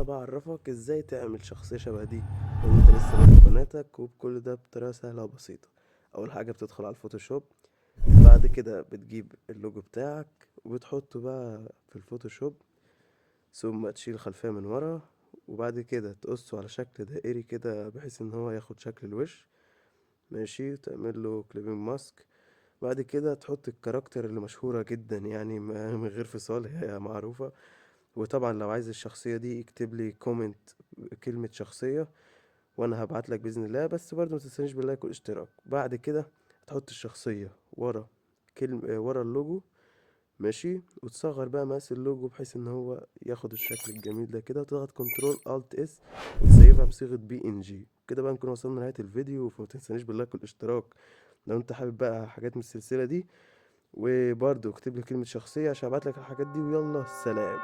بقى اعرفك ازاي تعمل شخصية شبه دي لو انت لسه بادئ قناتك، وبكل ده بطريقة سهلة وبسيطة. اول حاجة بتدخل على ال Photoshop، بعد كده بتجيب اللوجو بتاعك وبتحطه بقى في ال Photoshop، ثم تشيل الخلفية من ورا، وبعد كده تقصه على شكل دائري كده بحيث ان هو ياخد شكل الوش، ماشي. تعمل له clipping mask، بعد كده تحط ال character اللي مشهورة جدا يعني من غير فصال، هي معروفة. وطبعا لو عايز الشخصية دي اكتب لي comment كلمة شخصية وانا هبعت لك بإذن الله، بس برضه ما تنسانيش بال like والاشتراك. بعد كده تحط الشخصية ورا كلمة، ورا اللوجو، ماشي، وتصغر بقى مقاس اللوجو بحيث ان هو ياخد الشكل الجميل ده كده، وتضغط control alt S وتسيفها بصيغة PNG. كده بقى نكون وصلنا لنهاية الفيديو، فما تنسانيش بال like والاشتراك لو انت حابب بقى حاجات من السلسلة دي، وبرضه اكتب لي كلمة شخصية عشان ابعت لك الحاجات دي. ويلا سلام.